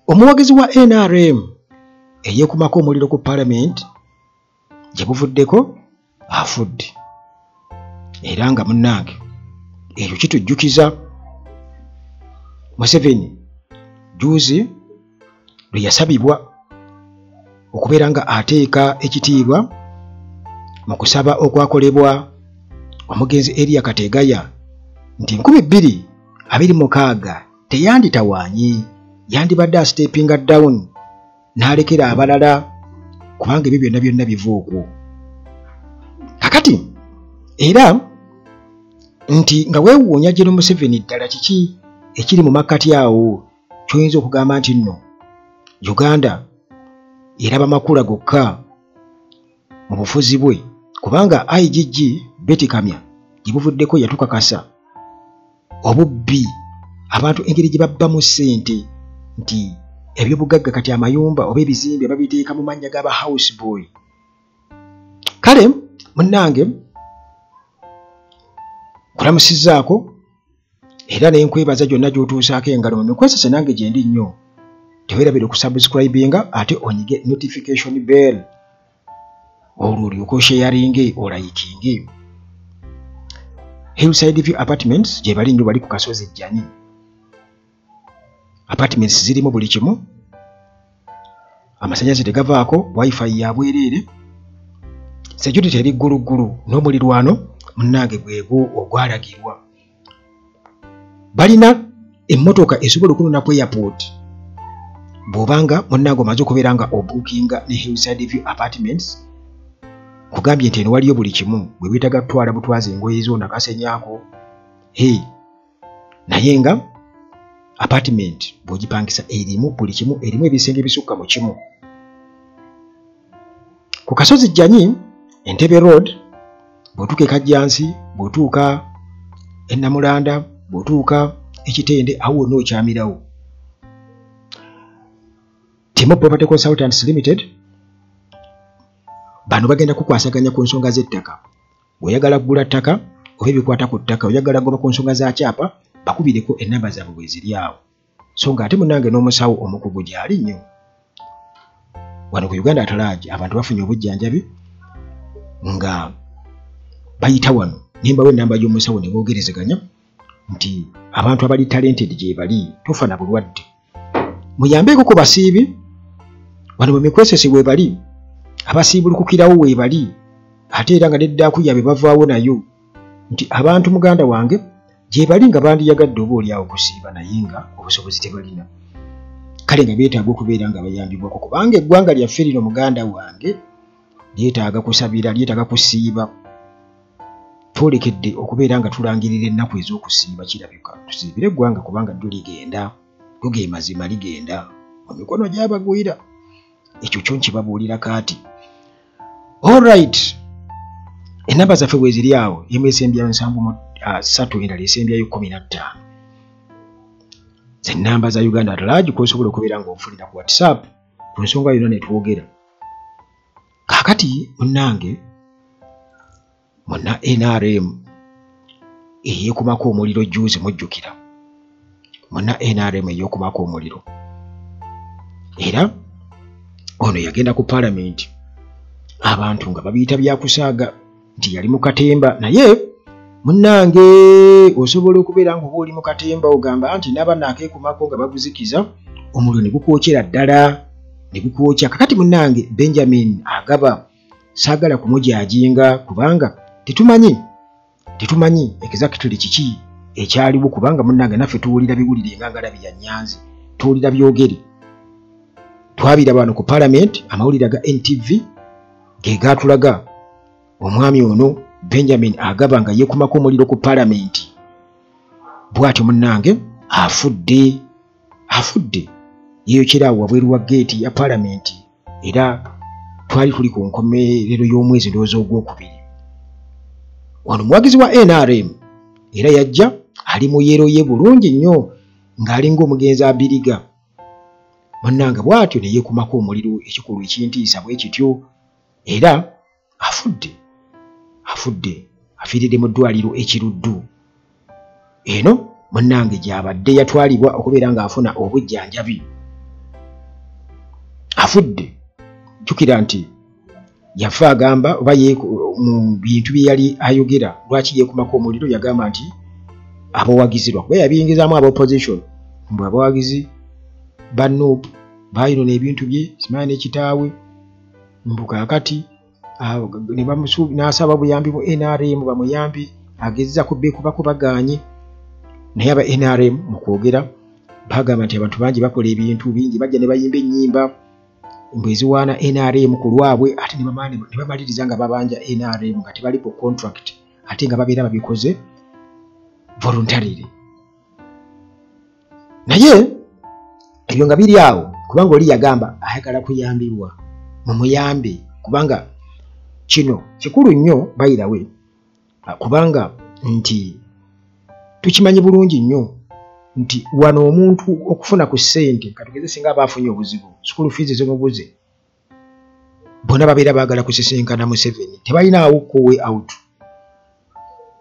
Omuwagizi wa NRM eyeekumako omuliro ku Paalamenti gye buvuddeko afudde, era nga munnange ekyo kitujjukiza Museveni juzi lwe yasabibwa okubeera nga ateeka ekitiibwa mu kusaba okwakolebwa omugenzi Eriya Kategaya nti 2026 teyanditawaanye, yandibadde asitepinga down n'alekera abalala, kubanga ebyo byonna byonna biva okwo. Kakati era nti nga weewuunya General Museveni ddala kiki ekiri mu makkati awo ky'oyinza okugamba nti nno Uganda eraba makula gokka mu bufuzi bwe, kubanga IGG Betty Kamya gye buvuddeko yatukakasa obubbi, abantu engeri gye babbamu ssente nti ebyobugagga kati amayumba oba ebizimbe babiteeka mu mannya g'aba house boy. Kale munnange nkulamusizzaako era ne nkwebaza gyonna gy'otuusaako engalo mu mikwesese nange gye ndi nnyo. Teweerabira okusubscribinga ate onyige notification bell, olwo olyoke osharinge olayikinge. Hillside View Apartments gye bali nnyo, bali ku kasozi Jjanyi. Apartments zirimu buli kimu, amasannyalaze tegavaako, wifi ya bwereere, security eri gguluggulu, n'omulirwano munnange gwegwo ogwalagirwa. Balina emmotoka esobola okunona ku airport bw'obanga munnange omaze okubeera nga obuukinga ne Hillside View Apartments. Kugambye nti eno waliyo buli kimu, bwe weetaaga kutwala butwazi engoye zo nakasenyaako, hey, naye nga apartment bw'ogipangisa erimu buli kimu, erimu ebisenge ebisukka mu kimu. Ku kasozi Jjanyi, Entebbe Road, bw'otuuka e Kajjansi, bw'otuuka e Namulanda, bw'otuuka e Kitende, awo wonna okyamirawo. Timo Property Consultants Limited bano bagenda kukwasaganya ku nsonga z'ettaka. Bw'oyagala kugula ttaka oba ebikwata ku ttaka, oyagala goba ku nsonga za kyapa, bakubireko ennamba zaabwe bwe ziri awo. So ng'ate munnange n'omusawo omukugu gy'ali nnyo. Wano ku Uganda at large abantu bafunye obujjanjabi nga bayita wano, ne mbawa ennamba y'omusawo ne boogerezeganya nti abantu abali talented gye bali, tofa na bulwadde. Muyambeeko ku basiibi wano mu mikwesese we bali, abasiibulukukirawo we bali, ate era nga n'eddaaku yaabwe bavaawo nayo nti abantu muganda wange gye bali nga bandiyagadde oba oliawo kusiiba naye nga obusobozi tebalina, kale nga beetaaga okubeera nga bayambibwako, kubanga eggwanga lyaffe lino muganda wange lyetaaga kusabira, lyetaaga kusiiba. Twolekedde okubeera nga tulangirira ennaku ez'okusiiba, kirabika tusiibire eggwanga kubanga ddyo ligenda, go ge mazima ligenda mu mikono gy'abagwira. Ekyo kyo nkibabuulira kaati. Alright, ennamba zaffe bwe ziri awo, emu esembyayo 73, endala esembyayo 15, ze nnamba za Uganda at large kw'osobola okubeera ng'ofunira ku WhatsApp ku nsonga yonna ne twogera. Kaakati munnange munna NRM eyeekumako omuliro juzi mujjukira, munna NRM eyeekumako omuliro, era ono yagenda ku Paalamenti abantu nga babiyita byakusaaga nti yali mu katemba, naye munnange osobola okubeera ng'oba oli mu katemba ogamba nti n'aba naakeekumako nga baguzikiza omuliro ne gukwokyera ddala ne gukwokya. Kakati munnange Benjamin Agaba saagala kumujajinga kubanga tetumanyi exactly kiki ekyaliwo, kubanga munnange naffe tuwulira biwulire nga ngalabi ya Nyanzi, tuwulira byogere. Twabiraba wano ku Paalamenti amawulire aga NTV ge gaatulaga omwami ono Benjamin Agaba nga yeekumako omuliro ku Paalamenti, bw'atyo munnange afudde yeeyokyera awo wabweru wa geeti ya Paalamenti, era twali tuli ku nkomerero y'omwezi ndowooza ogwokubiri. Wano omuwagizi wa NRM era yajja ali mu yero ye bulungi nnyo ng'alinga omugenzi abiriga, munnange bw'atyo ne yeekumako omuliro, ekikolwa ekintiisa bwe kityo, era afudde afiiridde mu ddwaliro e Kiruddu. Eno munnange gy'abadde yatwalibwa okubeera ng'afuna obujjanjabi. Afudde, jjukira nti yafa agamba oba mu bintu bye yali ayogera lwaki yeekumako omuliro, yagamba nti abawagizi lwakuba yabiyingizaamu aba opposition, mbu abawagizi ba NUP baayonona ebintu bye simanyi ne kitaawe, mbu kaakati n'asaba buyambi mu NRM bamuyambe, agezaako beekubako bagaanye. Naye aba NRM mu kwogera bagamba nti abantu bangi bakola ebintu bingi, bajja ne bayimba ennyimba mbu eziwaana NRM ku lwabwe, ate ne bamaliriza nga babanja NRM nga tebali ku contract, ate nga babeera babikoze voluntarily. Naye ebyo nga biri awo, kubanga oli yagamba ayagala kuyambibwa, mumuyambe, kubanga kino kikulu nnyo bayirawe, kubanga nti tukimanyi bulungi nnyo nti wano omuntu okufuna ku ssente, katugeze singa aba afunye obuzibu, school fees zimubuze, bonna babeera baagala kusisinkana Museveni, tebalinaawo ko way out.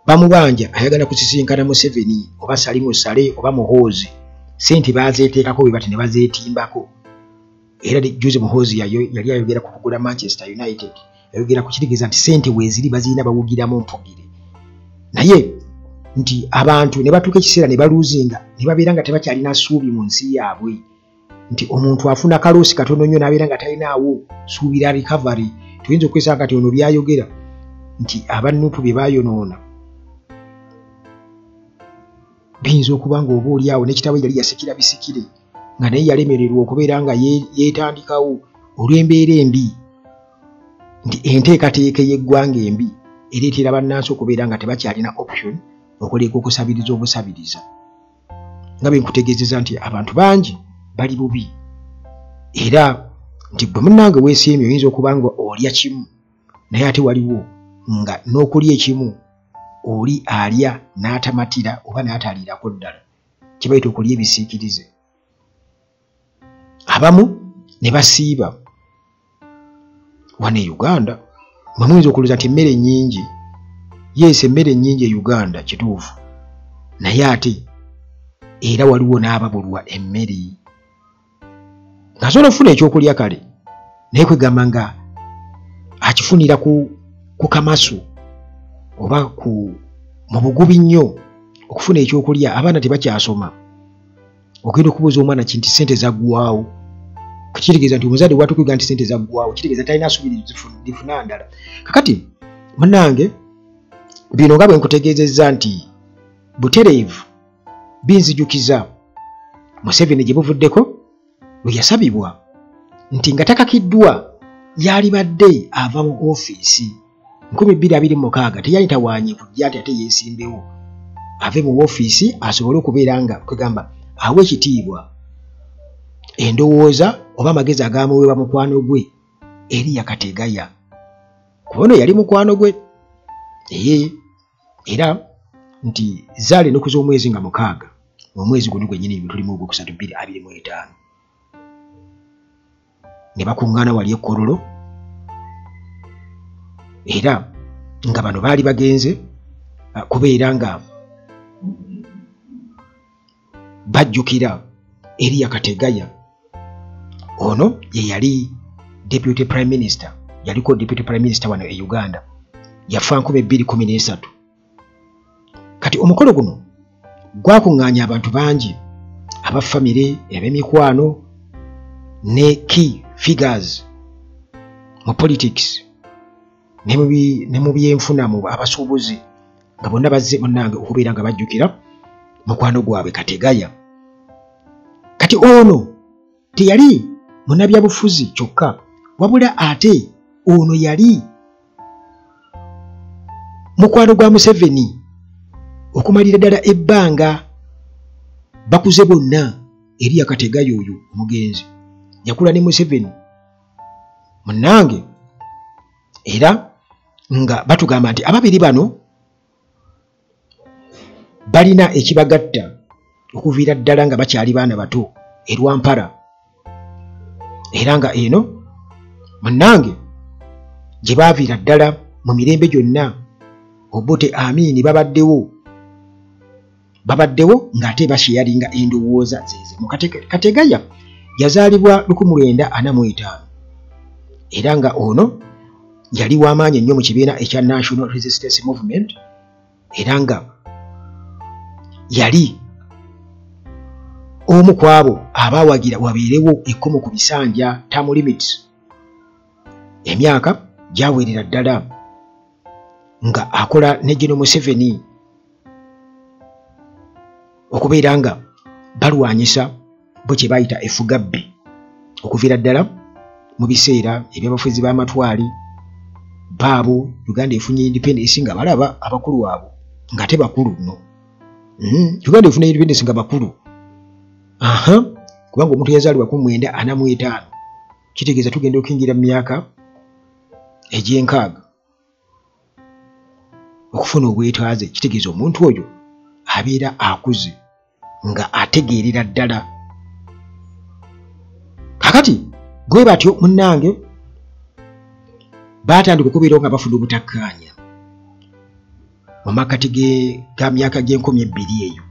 Bamubanja ayagala kusisinkana Museveni oba Salimu Saleh oba Muhoozi, ssente bazeeteekako bwe bati ne bazeetimbako. Era juzi Muhoozi yali ayogera ku kugula Manchester United, ayogera ku kitegeeza nti ssente weeziri bazirina bawugiramu mpugire. Naye nti abantu ne batuuka ekiseera ne baluuzinga, ne babeera nga tebakyalina ssuubi mu nsi yaabwe, nti omuntu afuna kaloosi katono nnyo n'abeera nga talinaawo ssuubi lya recovery. Tuyinza okwesanga kati ono byayogera nti aba NUP bye baayonoona biyinza okuba nga oba oli awo n'ekitabo yali yasikira bisikire, nga naye yalemererwa okubeera nga yeetandikawo olw'embeera embi, nti enteekateeka y'eggwanga embi ereetera bannansi okubeera nga tebakyalina option okuleka okusabiriza obusabiriza. Nga bwe nkutegeezezza nti abantu bangi bali bubi, era nti gwe munnange weesiimye oyinza okuba nga olya kimu, naye ate waliwo nga n'okulya ekimu oli alya n'atamatira oba n'ataliirako ddala, kye bayita okulya ebisiikirize. Abamu ne basiiba. Wano e Uganda mwe muyinza okulowooza nti emmere nnyingi. Yes, emmere nnyingi e Uganda kituufu, naye ate era waliwo n'ababulwa emmere ng'asobola okufuna ekyokulya kale, naye kwegamba nga akifunira ku kamasu oba mu bugubi nnyo okufuna ekyokulya. Abaana tebakyasoma, ogenda okubuuza omwana ki nti ssente zaggwawo, kitegeeza nti omuzadde bw'atukuga nti ssente zaggwawo kitegeeza talina ssuubi lifuna ndala. Kakati munnange bino nga bwe nkutegeezezza nti butereevu binzijukiza Museveni gye buvuddeko lwe yasabibwa nti nga takakiddwa yalibadde ava mu ofiisi 2026, teyalitawaanye kujja nti ate yeesimbewo, ave mu ofiisi asobole okubeera nga kwegamba awe ekitiibwa endowooza oba amagezi agamuweebwa mukwano gwe Eriya Kategaya, kuba ono yali mukwano gwe. Era nti zaali ennaku z'omwezi nga 6 omwezi guno gwennyini tulimu ogwokusatu 2025, ne bakuŋŋaana wali e Kololo, era nga bano baali bagenze kubeera nga bajjukira Eriya Kategaya. Ono ye yali deputy prime minister, yaliko deputy prime minister wano e Uganda, yafa 2013. Kati omukolo guno gwakuŋŋaanya abantu bangi, aba famire, ab'emikwano ne key figures mu politics ne mu byenfuna, mu abasuubuzi, nga bonna bazze munnange okubeera nga bajjukira mukwano gwabwe Kategaya. Kati ono teyali munnabyabufuzi kyokka, wabula ate ono yali mukwano gwa Museveni okumalira ddala ebbanga. Bakuze bonna Eriya Kategaya oyo omugenzi yakula ne Museveni munnange, era nga batugamba nti ababiri bano balina ekibagatta okuviira ddala nga bakyali baana bato e Lwampara, era nga eno munnange gye baaviira ddala mu mirembe gyonna. Obote Amini babaddewo ng'ate basheyalinga endowooza zezimu. Kategaya Yazaalibwa 1945 era nga ono yali w'amaanyi nnyo mu kibiina ekya National Resistance Movement, era nga yali omu ku abo abaawagira wabeerewo ekkomo ku bisanja, term limits. Emyaka gyawerera ddala nga akola ne General Museveni okubeera nga balwanyisa bo kye bayita effugabbi okuviira ddala mu biseera eby'abafuzi b'amatwale baabo. Uganda efunye independence nga balaba abakulu abo nga tebakulu nno. Uganda efuna independence nga bakulu, aha, kubanga omuntu yazaalibwa ku 1945 kitegeeza tugenda okuyingira mu myaka egy'enkaaga okufuna obwetwaze. Kitegeeza omuntu oyo abeera akuze nga ategeerera ddala. Kakati bwe batyo munnange baatandika okubeerawo nga bafuna obutakkaanya mu makkati ga myaka gy'enkumi ebbiri eyo,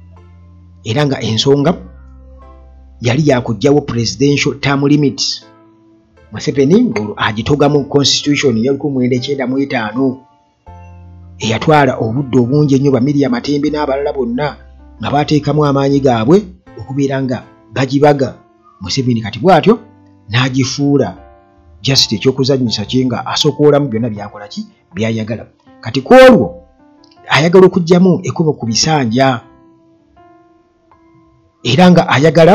era nga ensonga yali yakuggyawo presidential term limits. Museveni ng'olwo agitoga mu constitution ya 1995 eyatwala obudde obungi ennyo ba Miria Matembe n'abalala bonna nga bateekamu amaanyi gaabwe okubeera nga bagibaga Museveni. Kati bw'atyo n'agifuula just ekyokuzannyisa kye nga asokoolamu byonna byakola ki byayagala. Kati ku olwo ayagala okuggyamu ekkomo ku bisanja, era nga ayagala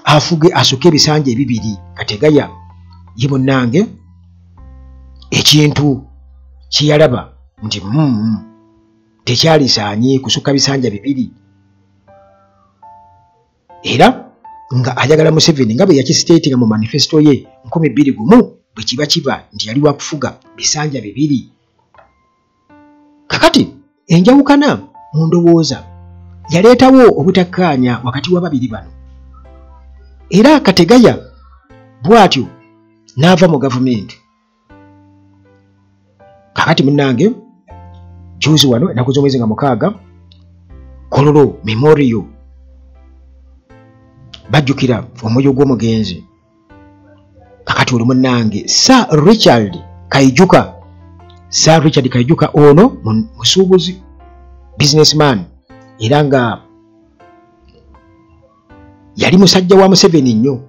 afuge asuke ebisanja ebibiri. Kategaya ye munnange ekintu kyeyalaba nti tekyalisaanye kusukka bisanja bibiri, era nga ayagala Museveni nga bwe yakisiteetinga mu manifesto ye 2001 bwe kiba kiba nti yali wakufuga bisanja bibiri. Kakati enjawukana mu ndowooza yaleetawo obutakkaanya wakati w'ababiri bano, era Kategaya bw'atyo n'ava mu gavumenti. Kakati munnange juzi wano ennaku z'omwezi nga 6 Kololo Memorial bajjukira omwoyo gw'omugenzi. Kakati olwo munnange Sir Richard Kaijuka, Sir Richard Kaijuka ono musuubuzi, businessman, era nga yali musajja wa Museveni nnyo,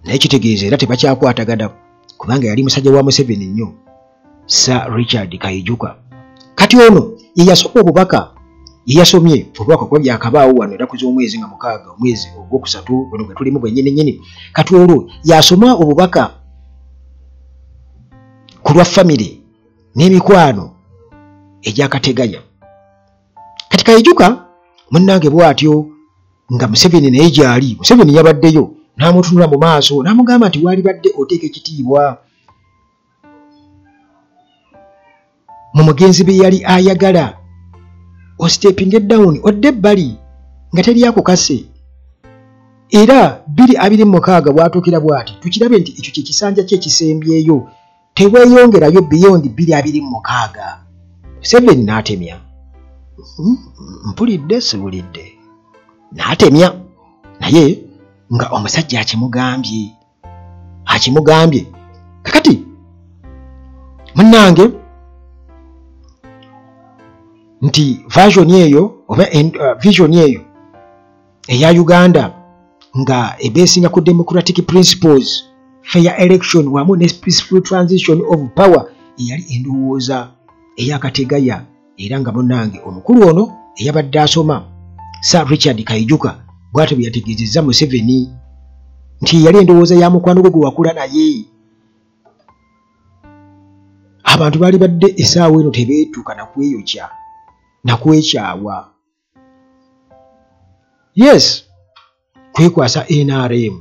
naye kitegeeza era tebakyakwatagana kubanga yali musajja wa Museveni nnyo, Sir Richard Kaijuka. Kati ono ye yasoma obubaka, ye yasomye obubaka kuba byakabaawo wano ennaku z'omwezi nga 6 omwezi ogwokusatu guno gwe tulimu gwennyini nnyini. Kati olwo yasoma obubaka ku lwa famire n'emikwano egya Kategaya. Kati Kaijuka munnange bw'atyo nga Museveni naye gy'ali, Museveni yabaddeyo n'amutunula mu maaso n'amugamba nti waalibadde oteeka ekitiibwa mu mugenzi bye yali ayagala, ostepinge down odde ebbali nga teri akukase. Era 2026 bw'atuukira bw'ati tukirabe nti ekyo kye kisanja kye ekisembyeyo, teweeyongerayo beyond 2026. Museveni n'atemya, mpulidde siwulidde, n'atemya, naye nga omusajja akimugambye akimugambye. Kakati munnange nti version eyo oba vision eyo eya Uganda nga ebesinga ku democratic principles, fair election wamu ne peaceful transition of power eyali endowooza eya Kategaya. Era nga munnange omukulu ono eyabadde asoma Sir Richard Kaijuka bw'atyo bwe yategeezezza Museveni nti yali endowooza ya mukwano gwe gwe wakula naye. Abantu baali badde essaawa eno tebeetuuka nakweyokya nakwekyawa, yes, kwekwasa NRM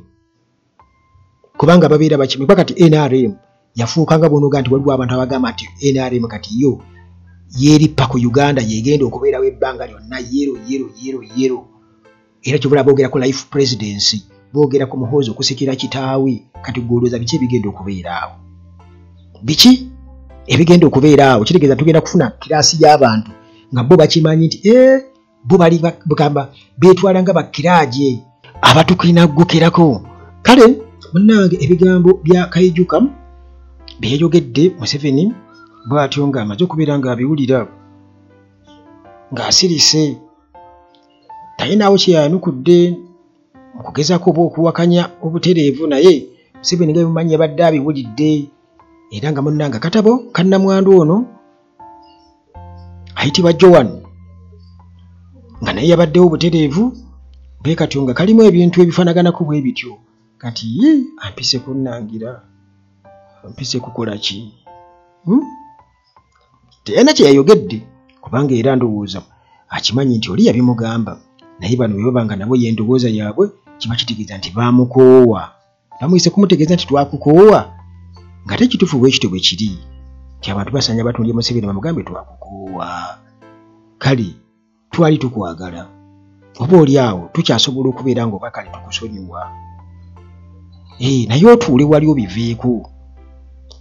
kubanga babeera bakimi. Kuba kati NRM yafuuka nga bw'onoga nti waliwo abantu abagamba nti NRM kati yo yeerippa ku Uganda, yegenda okubeerawo ebbanga lyonna yero yero yero yero. Era kyobula boogera ku life presidency, boogera ku Muhoozi okusikira kitaawe. Kati gw'olowooza biki ebigenda okubeera awo? Biki ebigenda okubeera awo? Kitegeeza tugenda kufuna kiraasi y'abantu nga bo bakimanyi nti bo bali bugamba beetwala nga bakkiraaje abatukinaggukirako Kale munnange ebigambo bya Kaijuka bye yayogedde Museveni bw'atyo ng'amaze okubeera ng'abiwulira ng'asirise, talinaawo kye yayanukudde mu kugezaako oba okuwakanya obutereevu, naye Museveni nga bimumanyi yabadde abiwulidde. Era nga munnange akatabo kannamwandu ono ayitibwa Joan nga naye yabaddewo obutereevu bwe katyo nga kalimu ebintu ebifaanaganako bwe bityo. Kati ye ampise kunnangira, ampise kukola ki? Teyalina kye yayogedde kubanga era ndowooza akimanyi nti oli yabimugamba, naye bano bwe baba nga nabo y'endowooza yaabwe kiba kitegeeza nti baamukoowa, bamuyise kumutegeeza nti twakukoowa, ng'ate ekituufu bwe kityo bwe kiri nti abantu basaanye batundye Museveni bamugambe twakukoowa, kale twali tukwagala, oba oli awo tukyasobola okubeera ng'oba kale tukusonyiwa, naye otuule wali obiveeko.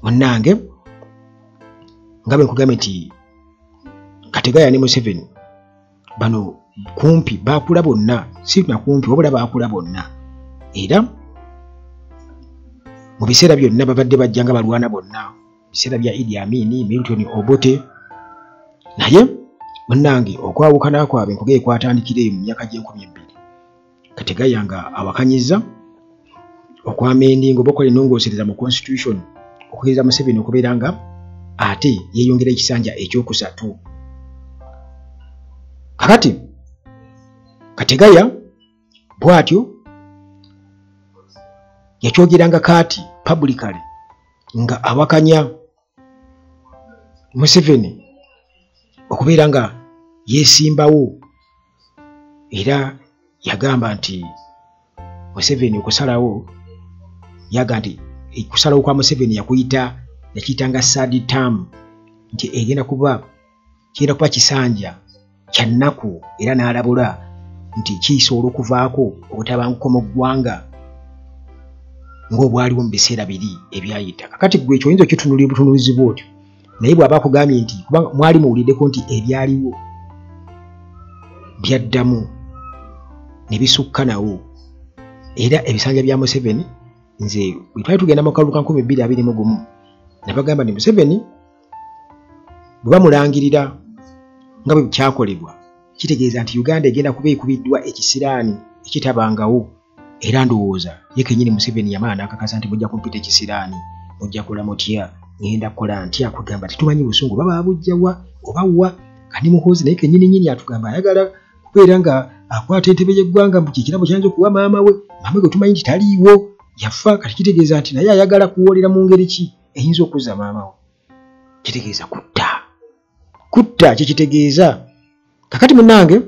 Munnange nga bwe nkugambye nti Kategaya ne Museveni bano kumpi baakula bonna, si na kumpi wabula baakula bonna, era mu biseera byonna babadde bajja nga balwana bonna, biseera bya Idi Amin, Milton Obote. Naye munnange okwawukana kwabwe nkugeye kwatandikira eyo mu myaka gy'e2000. Kategaya nga awakanyizza okwamendinga oba okola ennongoosereza mu constitution okukkiriza Museveni okubeera nga ate yeeyongera ekisanja ekyokusatu. Kakati Kategaya bw'atyo yakyogeranga kaati publicly nga awakanya Museveni okubeera nga yeesimbawo, era yagamba nti Museveni okusalawo, yaga nti okusalawo kwa Museveni yakuyita yakiyitanga third term, nti egenda kuba kigenda kuba kisanja kya nnaku, era n'alabula nti kisobola okuvaako obutabanguko mu ggwanga ng'obwaliwo mu biseera biri ebyayita. Kakati ggwe ekyo oyinza okitunuulira obutunuulizi bw'otyo, naye bw'aba akugambye nti kubanga mwali muwuliddeko nti ebyaliwo byaddamu ne bisukka nawo, era ebisanja bya Museveni nze bwe twali tugenda mu kalulu ka 2021 nabagamba nti Museveni bwe bamulangirira nga bwe kyakolebwa kitegeeza nti Uganda egenda kuba ekubiddwa ekisiraani ekitabangawo. Era ndowooza ye kennyini Museveni yamala n'akakasa nti mujja kumpita ekisiraani, mujja kola mutya, ngenda kukola ntya, kugamba tetumanyi busungu baba bujja wa oba wa. Kandi Muhoozi naye kennyini nnyini atugamba ayagala kubeera nga akwata entebe y'eggwanga mbu kye kirabo ky'ayinza okuwa maama we, maama we gwe tumanyi nti taliiwo yafa. Kati kitegeeza nti naye ayagala kuwoolera mu ngeri ki eyinza okuzza maama we, kitegeeza kutta, kutta kye kitegeeza. Kakati munnange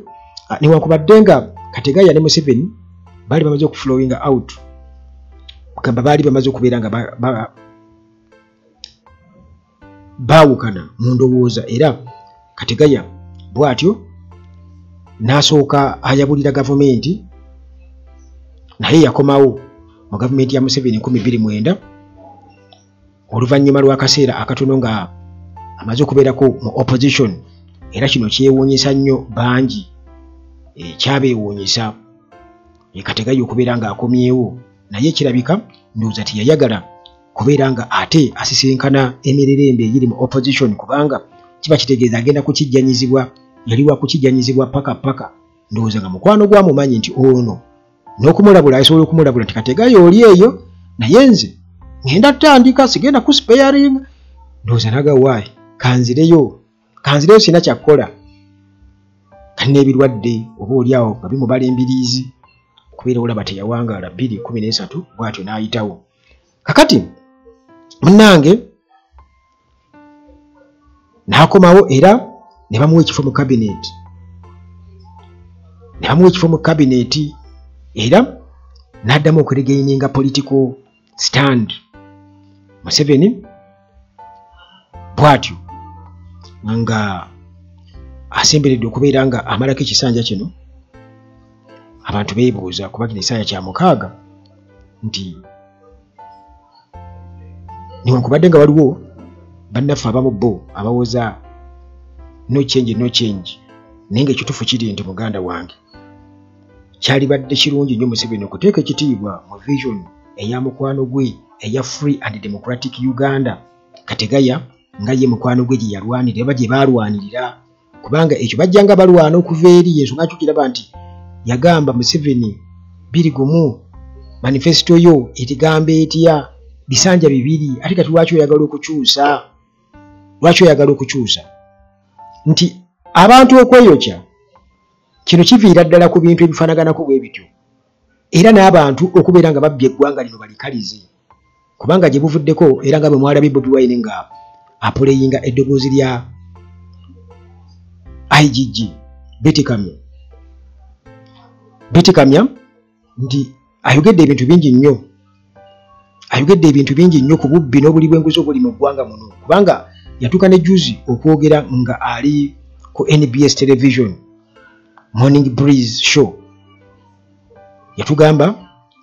newankubadde nga Kategaya ne Museveni baali bamaze okuflowinga out, gamba baali bamaze okubeera nga baawukana mu ndowooza, era Kategaya bw'atyo n'asooka ayabulira gavumenti, naye yakomawo mu gavumenti ya Museveni 2009 oluvannyuma lw'akaseera akatono nga amaze okubeerako mu opposition. Era kino kyewuunyisa nnyo bangi, kyabeewuunyisa Kategaya okubeera ng'akomyewo, naye kirabika ndowooza teyayagala kubeera nga ate asisinkana emirerembe egiri mu opposition, kubanga kiba kitegeeza agenda kukijjanyizibwa, yali wa kukijjanyizibwa paka paka. Ndowooza nga mukwano gwamumanyi nti ono n'okumulabula asobola okumulabula nti Kategaya oli eyo, naye nze ngenda tutandika sigenda kusparinga. Ndowooza naga waayi kanzireyo, kanzireyo sina kyakkola, kalina ebirwadde oba oli awo nga bimubala embiriizi okubeera olaba teyawangaala 2013 bw'atyo n'ayitawo. Kakati munnange n'akomawo era ne bamuwa ekifo mu kabineeti, ne bamuwa ekifo mu kabineeti, era n'addamu okuregaininga political stand. Museveni bw'atyo nga asemberedde okubeera nga amalako ekisanja kino, abantu beebuuza kuba kino ekisanja kya 6 nti newankubadde nga waliwo bannaffe abamu bo abawoza no change, no change, naye nga ekituufu kiri nti muganda wange kyalibadde kirungi nnyo Museveni okuteeka ekitiibwa mu vision eya mukwano gwe eya Free and Democratic Uganda. Kategaya nga ye mukwano gwe gye yalwanirira oba gye baalwanirira, kubanga ekyo bajjanga balwana okuva eri. Ensonga kyokiraba nti yagamba Museveni 2001 manifesto yo etigamba etya bisanja bibiri, ate kati lwaki oyagala okukyusa? Lwaki oyagala okukyusa? Nti abantu okweyokya kino kiviira ddala ku bintu ebifaanaganako bwe bityo, era n'abantu okubeera nga babbye eggwanga lino balikalize, kubanga gye buvuddeko era nga bwe mwalabye Bobi Wine nga apuleyinga eddoboozi lya IGG Beti Kamya. Beti Kamya nti ayogedde ebintu bingi nnyo, ayogedde ebintu bingi nnyo ku bubbi n'obuli bw'enguzi obuli mu ggwanga muno, kubanga yatuuka ne juzi okwogera nga ali ku NBS television Morning Breeze show. Yatugamba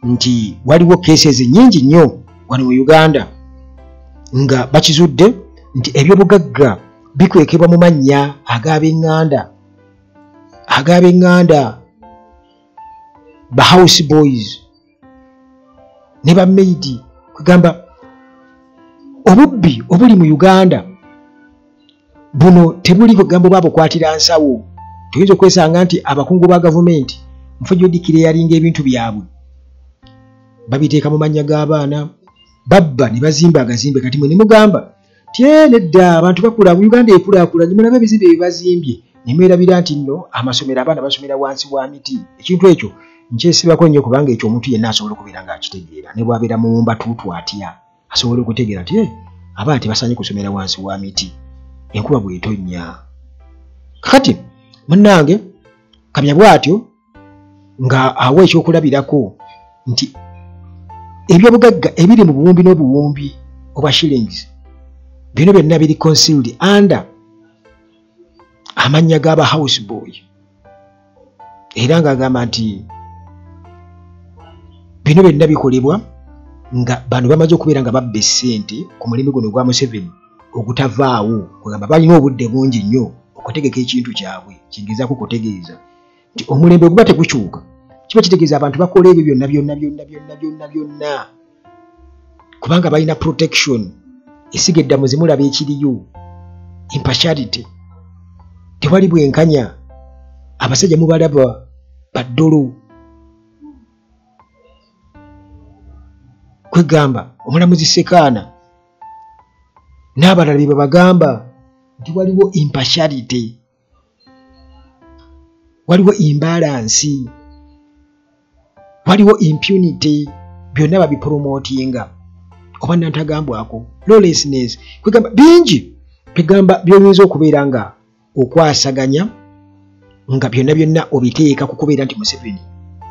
nti waliwo cases nnyingi nnyo wano mu Uganda nga bakizudde nti ebyobugagga bikwekebwa mu mannya ag'ab'eŋŋanda, ag'ab'eŋŋanda, ba house boys ne ba maid. Kugamba obubbi obuli mu Uganda buno tebuli kugamba oba bukwatira nsawo. Tuyinza okwesanga nti abakungu ba gavumenti nfo gy'odikireyalinga ebintu byabwe babiteeka mu mannya g'abaana, babba ne bazimba agazimbe. Kati mwe ne mugamba ti nedda, abantu bakula, Uganda ekulaakulanye, mulabe ebizimbe bye bazimbye, ne mwerabira nti nno amasomero abaana basomera wansi wa miti. Ekintu ekyo nkyesibako nnyo, kubanga ekyo omuntu yenna asobola okubeera ng'akitegeera, ne bw'abeera muwumba tuutu atya asobola okutegeera nti abaana tebasaanye kusomera wansi wa miti enkuba bw'etonnya. Kakati munnange Kamya bw'atyo nga awa ekyokulabirako nti ebyobugagga ebiri mu buwumbi n'obuwumbi obwa shillings bino byonna biri concealed under amannya g'aba house boy, era ng'agamba nti bino byonna bikolebwa nga bano bamaze okubeera nga babba essente ku mulembe guno ogwa Museveni ogutavaawo. Kugamba balina obudde bungi nnyo okutegeka ekintu kyabwe. Kingezaako kutegeeza nti omulembe guba tegukyuka, kiba kitegeeza abantu bakola ebyo byonna byonna byonna byonna byonna byonna kubanga balina protection. Esiga eddamuzi mulaba ekiriyo, impartiality, tewali bwenkanya. Abasajja mubalaba baddolo. Kwegamba omulamuzi Sekaana n'abalala bye babagamba nti waliwo impartiality, waliwo imbalance, waliwo impunity, byonna babipromotinga oba nantagambwako lawlessness. Kwegamba bingi kwegamba by'oyinza okubeera nga okwasaganya nga byonna byonna obiteeka ku kubeera nti Museveni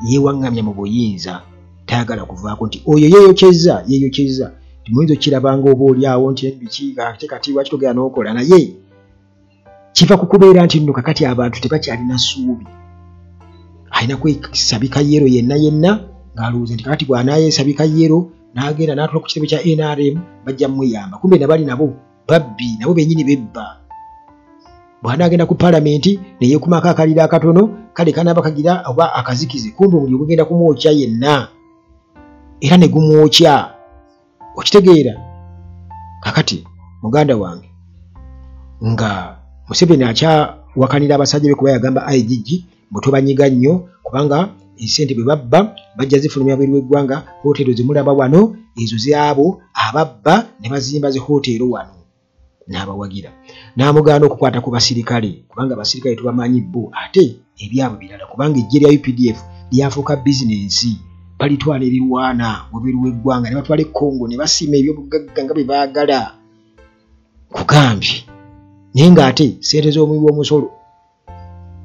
yeewaŋŋamya mu buyinza, tayagala kuvaako, nti oyo yeeyokyezza yeeyokyezza. Nti muyinza okukirabanga oba oli awo nti biki ate kati lwaki togenda n'okola, naye kiva ku kubeera nti nno kakati abantu tebakyalina ssuubi. Alina kwesabika yero yenna yenna ng'alowooza nti kakati bw'anaayeesabika yero n'agenda n'atula ku kitebe kya NRM bajja mmuyamba, kumbe nabali nabo babbi, nabo bennyini bebba. Bw'anaagenda ku paalamenti ne yeekumako akaliro akatono kale kanaaba kagira oba akazikize, kumbe omuliro gugenda kumwokya yenna era ne gumwokya. Okitegeera? Kakati muganda wange nga Museveni akyawakanira abasajja be kuba yagamba IGG mbu tobanyiga nnyo kubanga essente bwe babba bajja zifulumya bweru w'eggwanga, hoteero zemulaba wano ezo zaabo ababba ne bazimba zi hoteero wano. N'abawagira n'amugaana okukwata ku basirikale kubanga abasirikale tubamanyi bo, ate ebyabwe birala, kubanga eggye lya UPDF lyafuuka bizinensi, balitwala erirwana wabweru w'eggwanga ne batwala e Congo ne basima ebyobugagga nga bwe baagala. Kugambye naye ng'ate ssente z'omuwi w'omusolo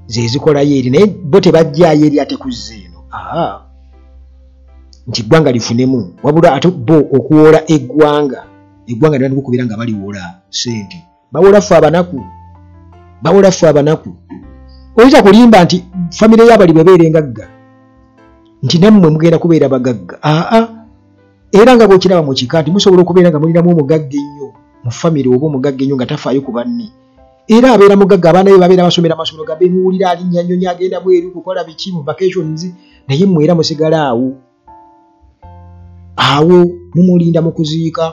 ze zikolayo eri, naye bo tebajjaayo eri ate kuzza eno nti eggwanga lifunemu, wabula ate bo okuwoola eggwanga, eggwanga ne batandika nga baliwoola ssente, bawola ffe abanaku, bawola ffe abanaku. Oyinza kulimba nti famire y'abali bwebeera engagga nti nammwe mugenda kubeera bagagga. Aa, era nga bw'okiraba mu kika nti musobola okubeera nga mulinamu omugagga ennyo mu famire oba omugagga ennyo nga tafaayo ku banne, era abeera mugagga, abaana be babeera basomera amasomero gabe, muwulira alinnya nnyonyi agenda bweru kukola biki mu vacations, naye mmwe era musigala awo. Awo mumulinda mu kuziika,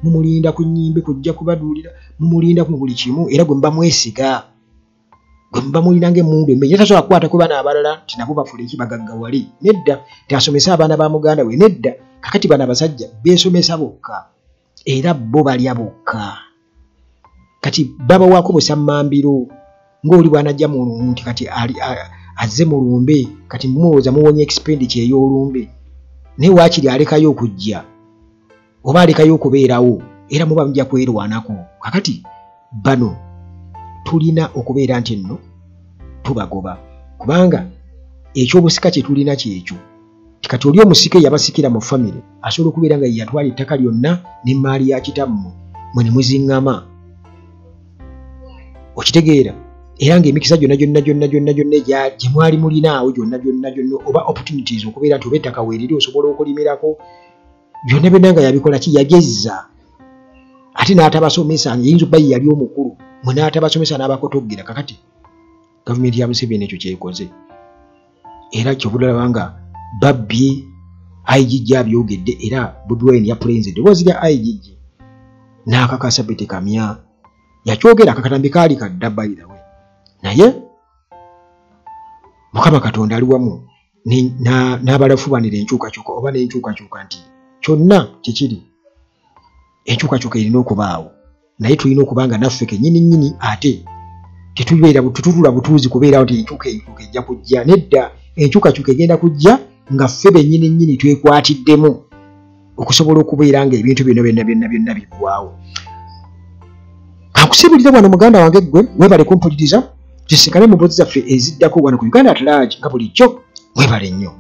mumulinda ku nnyimbe kujja kubaduulira, mumulinda mu buli kimu, era gwe muba mwesiga, gwe muba mulina ng'emmundu emmenye. Tasobola kukwata ku baana abalala nti nabo bafule ki bagaggawale, nedda. Ti asomese abaana ba muganda we, nedda. Kakati bano abasajja beesomesa bokka era bo balya bokka. Kati babawaako busammambiro ng'oli bw'anajja mu nti kati azze mu lumbe, kati mulowooza muwonye expenditure ey'olumbe, naye waakiri alekayo okujja oba alekayo okubeerawo, era muba mujja kwerwanako. Kakati bano tulina okubeera nti nno tubagoba, kubanga ekyobusika kye tulina kyekyo. Kati oli omusika eyabasikira mu famire asobola okubeera nga ye yatwala ettaka lyonna n'emmaali ya kitammwe, mwe ne muziŋŋama. Okitegeera? Era ng'emikisa gyonna gyonna gyonna gyonna gyonna gye mwali mulinaawo gyonna gyonna gyonna, oba opportunities okubeera nti oba ettaka weeriri osobola okulimirako, byonna byonna nga yabikola ki, yabyezza, ate n'atabasomesa. Yayinza okuba ye yali omukulu, mwe n'atabasomesa n'abakotoggera. Kakati gavumenti ya Museveni ekyo kyekoze, era kyobulaba nga babbye. IGG abyogedde, era Bobi Wine yapulenze eddoboozi lya IGG n'akakasa Beti Kamya yakyogera. Akakatambi kaali kadda, by the way, naye Mukama Katonda ali wamu n'abalafubanira enkyukakyuka oba n'enkyukakyuka, nti kyonna kikiri enkyukakyuka erina okubaawo, naye tulina okuba nga naffe kennyini nnyini ate tetubeera tetutula butuuzi kubeerawo nti enkyukakyuka ejja kujja. Nedda, enkyukakyuka egenda kujja nga ffe bennyini nnyini twekwatiddemu okusobola okubeera nga ebintu bino byonna byonna byonna biggwawo. Kankusibulira wano, muganda wange, ggwe weebale kumpuliriza. Tusinkane mu mboozi zaffe eziddako wano ku Uganda at Large nga bulijjo. Mwebale nnyo.